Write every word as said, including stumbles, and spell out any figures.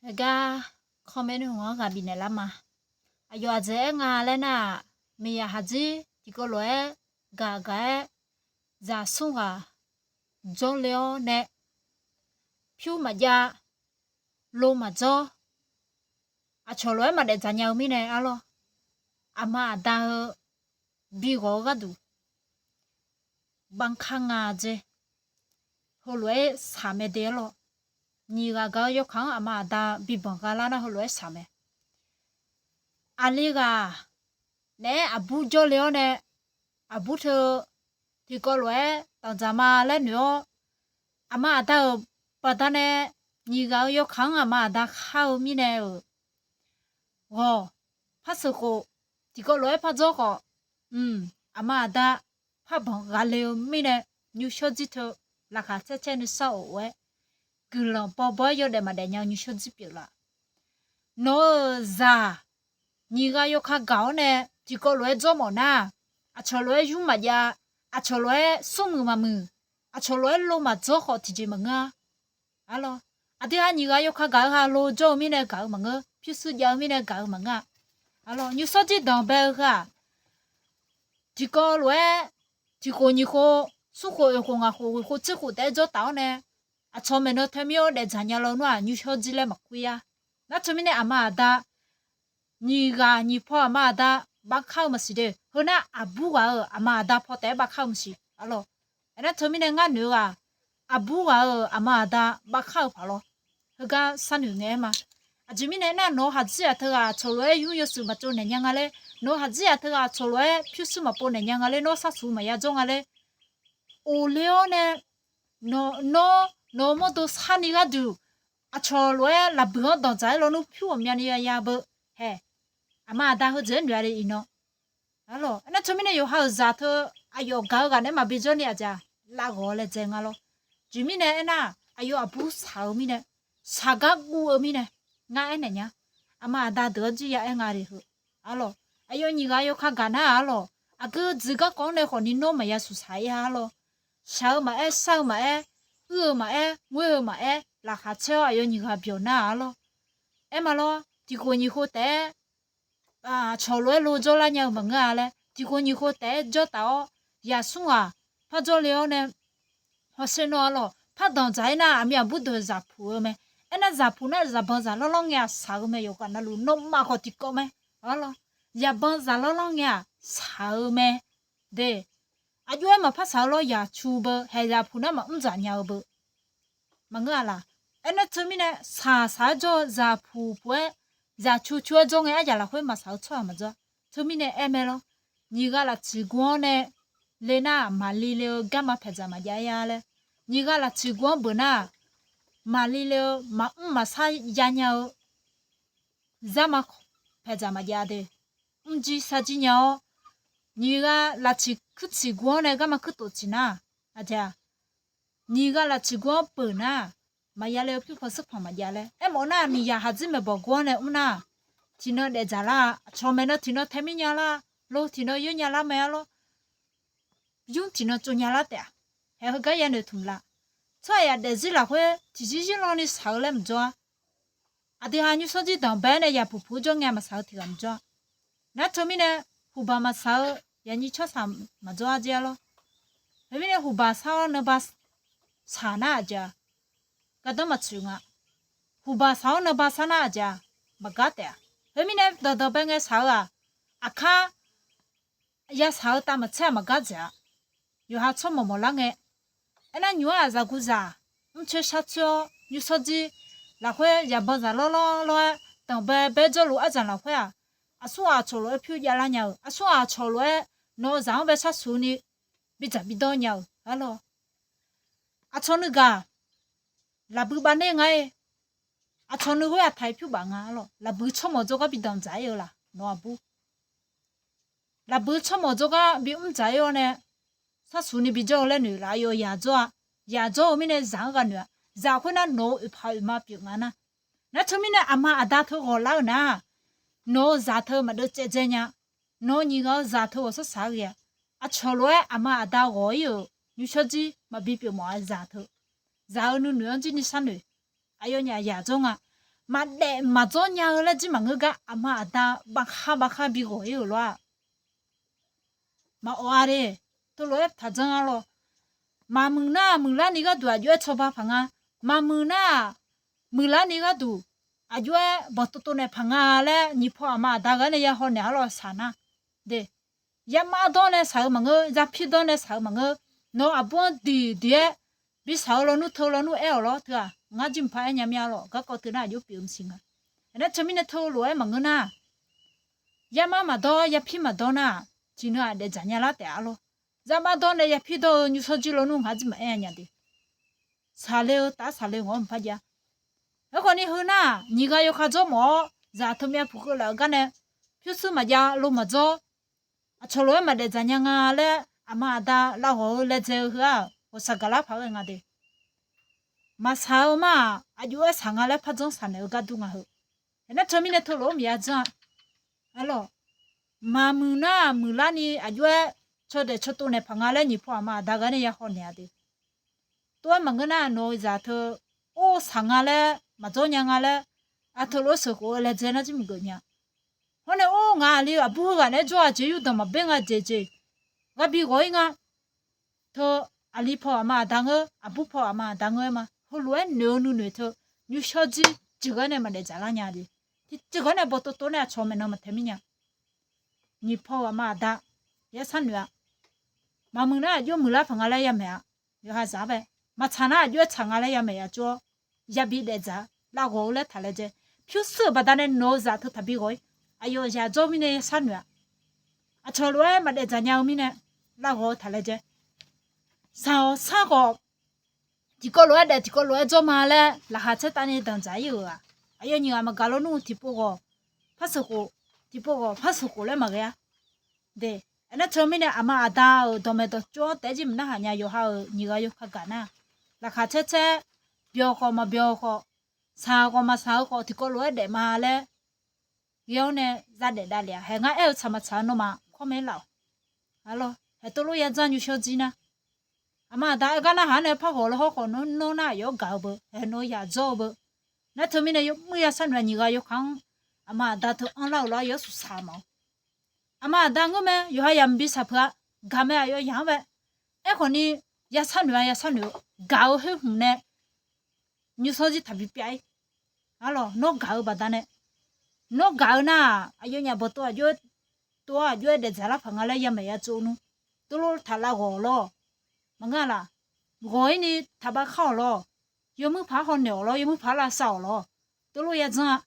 Heugar comment-anr ghaq bifnaeq lar ma. Aqyawf aqjeq aer nga laer nar-aq, miqyaq haqdzir tiqkawv lof-aer gaq gaq-aer zaq smr ghaq jawrle-awr nae, pyur maqjav, lo maqdzawr, aqcawq lof-aer maqdaef dzaq nya-eu mirnae arlawr, aqma aqda-eu bighawq-eu gharduq bavkar nga jeq, heulof-aer shaq mae de arlawr. Nyiq ghaq gaq-eu yawkaq-anr aqma aqda bibanq gha lar nar heulof-aer shaq mae. Aqli ghaq naeq-aer aqbur jawrle-awr nae, aqbur teu tiqkawv lof-aer danqdzaq ma laer noeq-awr, aqma aqda-euq baqdanae nyiq ghaq-eu yawkaq-anr aqma aqda khar-eu mirnae-euq ghawq par sheuqkhof, tiqkawv lof-aer par dzawr khawf, aqma aqda par banq ghaqle-eu mirnae, nymrshawr dzir teu laqkhaq caer caer nuisar of of-aer, guiqlanq bawbaw-aer yawdaef maqdaef nya-eu nymrshawr dzir pyeuf laf. Nawq-euq zaq nyiq ghaq yawkaq gaq-awr nae tiqkawv lof-aer dzawr mawf nar, aqcawq lof-aer yur maqjav, aqcawq lof-aer smrmuiq maqmuiq, aqcawq lof-aer lo maqdzawr khawf tiqjeq maqngeur-a. Arlawr, aqdui ha nyiq ghaq yawkaq gaq-eu ha lo jawr-eu mirnae gaq-eu maqngeur, pyurshuir jav-eu mirnae gaq-eu maqngeur-a. Arlawr, nymrshawr dzir danqbae-eu heu-aq, tiqkawv lof-aer tiq khof nyiq khof smr khof oeq khof ngaq khof ghoeq khof tser khof taef-aer jawr taf-awr nae, aqcawq maeqnan tae mir-awr daefdzaq nya lawnmr-aq, nymrshawr dzir laer maqkuir-a. Nar teumirnae aqma aqda nyiq ghaq nyiq paw aqma aqda bavkar-eu maqsiq de. Heu nar aqbur ghaq-euq aqma aqda paw taef-aer bavkar-eu maqsiq arlawr. Aernar teumirnae ngar noeq-eu-aq, aqbur ghaq-euq aqma aqda bavkar-eu paq lawr. Heugar sharnoeq ngae-aer ma. Aqjeq mirnae aernar, nawq-eu haqdzir ghaq teughaq aqcawq lof-aer yur yawshuif maqtsov naeq nya nga laer, nawq-eu haqdzir ghaq teughaq aqcawq lof-aer pyurshuir maqpov naeq nya nga laer, nawr sharsuq maqya jawr nga laer, of ler-awr nae, nawr nawq-eu mawrdo sharni gharduq aqcawq lof-aer lafbuiq-anr danqdzaq-aer lawnmr pyur ghawqmyani yaya beu hae. Aqma aqda heujeq-aer noeq-a le iqnan. Arlawr, aernar teumirnae yawqha-euq zaq teu aqyawf gaq-eu ghaq naeq-aer maqbi jawrni aqjeq-aq, lavghawq laedzae nga lawr. Aqjeq mirnae aernar, aqyawf aqbur shaq-eu mirnae, shaq gar guv-eu mirnae, ngar aernaeq nya. Aqma aqda deuq-anr jir ya aer nga le heu. Arlawr, aqyawf nyiq ghaq yawkaq gaq nar-aq arlawr, aqgeu jeq garkawv-anr nae khawfni nawr maqya suqsaq-ir-a arlawr. Shaq-eu maqaer, shar-eu maqaer, uir-eu maqaer, ngoer-eu maqaer, laqkhaq caer-awr aqyawf nyiq ghaq byawq nar-aq arlawr. Aer ma lawr, tiq khof nyiq khof taef-aer aqcawq lof-aer lo jawrlar nya-eu maqngeur-a laer, tiq khof nyiq khof taef-aer jawr taf-awr, yaq smr ghaq par jawrle-awr nae, hawsher nawr arlawr, par danqdzaq-ir nar aqmir aqbur deuq zaqpuq-eu mae. Aernar zaqpuq nar zaqbanq zaq lawrlawr ngae-aq shaq-eu mae. Yawqghaq navluf nawmaf khawf tiqkawv mae. Arlawr, zaqbanq zaq lawrlawr ngae-aq shaq-eu mae. De, aqjox-aer maqpar shaq-eu lawr, yaq cu beu hae, zaqpuq nar maqmr dzaq nya-eu beu. Maqngeur-a laq. Aernar teumirnae shaq shaq-aer jawr-eu zaqpuq puq-aer, zaq cu cu-aer jawr ngae, arjaq lafkhoer maqshaq-eu tsawrhaq maqjawr. Teumirnae aer mae lawr, nyiq ghaq laftsiq guv-anr nae le nar-aq, maqli le-eu garma paeqdzaq maqjav-ir-a laer, nyiq ghaq laftsiq guv-anr beuq nar-aq, maqli le-eu maqmr maqshar ya nya-eu zarma paeqdzaq maqjav de. Mrjir sarjir nya-awr, nyiq ghaq laftsiq kuirtsiq guv-anr nae garma kuirtof tsiq nar-aq, aqjeq-aq, nyiq ghaq laftsiq guv-anr peuq nar-aq, maqya le-eu pyur paw shir panq maqjav laer aermawf nar-aq, miqyaq haqdzir maeqbawq guv-anr nae mr nar-aq, tiqnan daefdzaq lar-a. Aqcawq maeqnan tiqnan tae mir nya lar, lo tiqnan yoer nya lar mae arlawr. Yur tiqnan tsov nya lar taef-a. Hae, heugar yanoeq tmq la. Tsawrhaq yaq daefzir lafkhoer tiqzir zir lanni shaq-eu laer maqjawr-a. Aqdui ha nymrshawr dzir danqbae-aer nae yaqpuq puq-aer jawr ngae maqshaq-eu tiq ghaq maqjawr-a. Nar teumirnae huqbaq maqshaq-eu yaqnyir tsawrshaq maqjawr-a jeq-a lawr. Khoermirnae huqbaq shar-awr nanba shaq nar-aq jeq-a, gardanr maqtsoeq nga. Huqbaq shaq-awr nanba shar nar-aq jeq-a, maqgar taef-a. Khoermirnae danqdanq bae ngae shaq-eu-aq, aqkar yashaq-eu tav maqtser-aq maqgar dzaeq-a. Yawqha tsawrmawq mawq lar ngae. Aernar nymq-anr aqzaq guqzaq mrcoer sharcoer-awr nymrshawr dzir lafkhoer zaqbanq zaq lawrlawr lawr-aer danqbae bae jawrluf ardzaq lafkhoer-aq, aqsurghaq aqcawq lof-aer pyur javlar nya-euq, aqsurghaq aqcawq lof-aer nawq-eu zaq-anr bae sharsuq ni bidzaq bidawr nya-euq arlawr. Aqcawq nuigaq lafbui bavner nga-ir. Aqcawq nuigaq khoer aqtaq-iq pyur baf nga arlawr. Lafbui tsawrmawq jawrgar bidanq dzaq-ir-eu laf nawq aqbur. Lafbui tsawrmawq jawrgar bimr dzaq-ir-awr nae, sharsuq ni bijawr-eu laer noeq laf, aqyawf yaq jawr-a. Yaq jawr-eu mirnae zaq-anr ghaq noeq-a. Zaq khoernar nawq-eu oeqpaq oeqma pyeuf nga nar. Nar teumirnae aqma aqda teu ghawqlar-eu nar, nawq-eu zaq teu maqdeuv caevdzae nya. Nawq-eu nyiq ghaq-eu zaq teu ghawqshar shaq-aer ghae-a. Aqcawq lof-aer aqma aqda ghawq-ir-euq nymrshawr dzir maqbi pyeuf mawf-a zaq teu. Zaq-eu nuinoeq-anr jir ni sharnoeq. Aqyawfnyaf yaq jawr nga. maqdaef maqdzawr nya-eu laer jir maqngeur gar, aqma aqda bavkhar bavkhar bi ghawq-ir-euq lor-aq. Maqawq-a de. Teulof-aer taqdzanr-a lor. Maqmuiq nar-aq, muiqlar ni gharduq aqjox-aer cawba paq nga. Maqmuiq nar-aq, muiqlar ni gharduq aqjox-aer bawqtov tov naeq paq nga laer, nyiq paw aqma aqda ghae nae ya haw naeq-ar lor saq nar. De, yamar dawr nae saq-eu maqngeur, yapir dawr nae saq-eu maqngeur. Nawq-eu aqbur-anr diqdiq-aer bi saq-eu lawnmr teu lawnmr aer-awq lor teu-aq, ngar jir mqpar aer nya mir-a lor. Garkawv teu nar aqjox pyeuf-eu maqsiq nga. Aernar teumirnae teulof-aer maqngeur nar, yamar maqdawr yapir maqdawr nar-aq, tiqnan-aq daefdzaq nya lar taef-a lor. Yamar dawr nae yapir dawr-eu nymrshawr jir lawnmr ngar jir maqaer nya de. Saqle-eu taf-aer saqle ngawq-awr mqpar jav. Aerkhawf ni heu nar-aq, nyiq ghaq yawkhav dzawr mawf-awr zaq teu myav puq keuvlaf-eu gar nae, pyurshuir maqjav lo maqdzawr, aqcawq lof-aer maqdaef dzaq nya nga laer aqma aqda lavghawq-eu laedzae-eu heu-aq, ghawqshaq gaqlar paq-aer ghae nga de. Maqsaq-eu mar-aq, aqjox-aer saq nga laer par dzanr saqnaeq-eu gar dur nga heu. Aernar teumirnae teulof-aer maqya dzanr-a. Arlawq, maqmuiq nar-aq, muiqlar ni aqjox-aer cawdaef cawtov naeq paq nga laer nyiq paw aqma aqda ghae nae ya haw naeq-a de. Tov-aer maqngeur nar, nawq-eu zaq teu or saq nga laer maqdzawr nya nga laer, aqteu lof-aer sheuqkhof-eu laedzae nar jir maqgeuf nya. Hawr nae or ngaq aqli aqbur heughaq naeq-aer jawr-aq jeq yurdanq maqbaer nga jeq jeq gharbi ghawq-ir nga. Teu aqli paw aqma aqda ngeur, aqbur paw aqma aqda ngeur-aer ma. Heulof-aer noeq-eu nuinoeq teu, nymrshawr jir ceuq ghae nae maqdaef dzaq lar nya de. Tiqceuq ghae nae bawqtov tov nae aqcawq maeqnan maqtaeq mir nya. Nyiq paw-eu aqma aqda, yar sharnoeq-a. Maqmuiq nar aqjox muiqlar paq nga laer yamaeq-a. Yawqha zaq-ar bae. Maqtsaq nar aqjox-aer tsaq nga laer yamaeq ya jawr-awr, yabi daefdzaq-a. Lavghawq-eu laer taq laedzae. Pyurshuir-euq baqdanae nawq-eu zaq teu taqbi ghawq-ir. Aqyawf yaq jawr mirnae yar sharnoeq-a. Aqcawq lof-aer maqdaef dzaq nya-eu mirnae, lavghawq-eu taq laedzae. Saq-awq sar khawf, tiqkawv lof-aer daef tiqkawv lof-aer jawr ma laer laqkhaq caer tavni danqdzaq-ir-euq ghaq. Aqyawf nyiq ghaq maqgaq lawnmr-eu tiqpov ghawq, par sheuqkhof, tiqpov ghawq par sheuqkhof laer maqghae-a. De, aernar teumirnae aqma aqda-euq dawqmaeq dawqtsov-anr taef-aer jir maqnarhaq nya. Yawqha-euq nyiq ghaq yawkaq gaq nar, laqkhaq caer caer, byawq khawf maqbyawq khawf, saq khawf maqsaq-eu khawf tiqkawv lof-aer daef ma laer ghae-awr nae zadaef davlef-a. Haeq ngar aer-eu tsaq maqtsaq-eu nawmaf kawr mae laf-awq. Arlawq, haeq teulof ya dzanr nymrshawr jir nar, aqma aqda aer gar narhaq-anr nae par ghawq lawr hawr khawf nawr nar aqyawf-anr gaq-eu beu, haeq nawr yaq dzawr-eu beu. Nar teumirnae yawmuiq ya sharnoeq-a. Nyiq ghaq yawkaq-anr aqma aqda teu anrlar-euq lof-aer yawshuif saq mawf-awr, aqma aqda ngeur mae. Yawqha yamq bi saq peuq-a. Gaq mae aqyawf yaq-anr bae. Aerkhawf ni, ya sharnoeq-a ya sharnoeq-eu gaq-eu khoer hmq nae nymrshawr jir taqbi pyav-ir. Arlawq, nawr gaq-eu baqdanae, nawr gaq-eu nar-aq, aqyawfnyaf bawqtov aqjox-aer, tov-awr aqjox-aer daefdzaq lar paq nga laer yamaeq ya tsov nmr. Teulof taq lavghawq-awq lawr. Maqngeur-a laf. Ghawq-ir ni taqbav khar-awq lawr. Yawmuiq paq-aer hawnaeq-awq lawr, yawmuiq paq-aer lavsav-awq lawr. Teulof ya dzanr-a.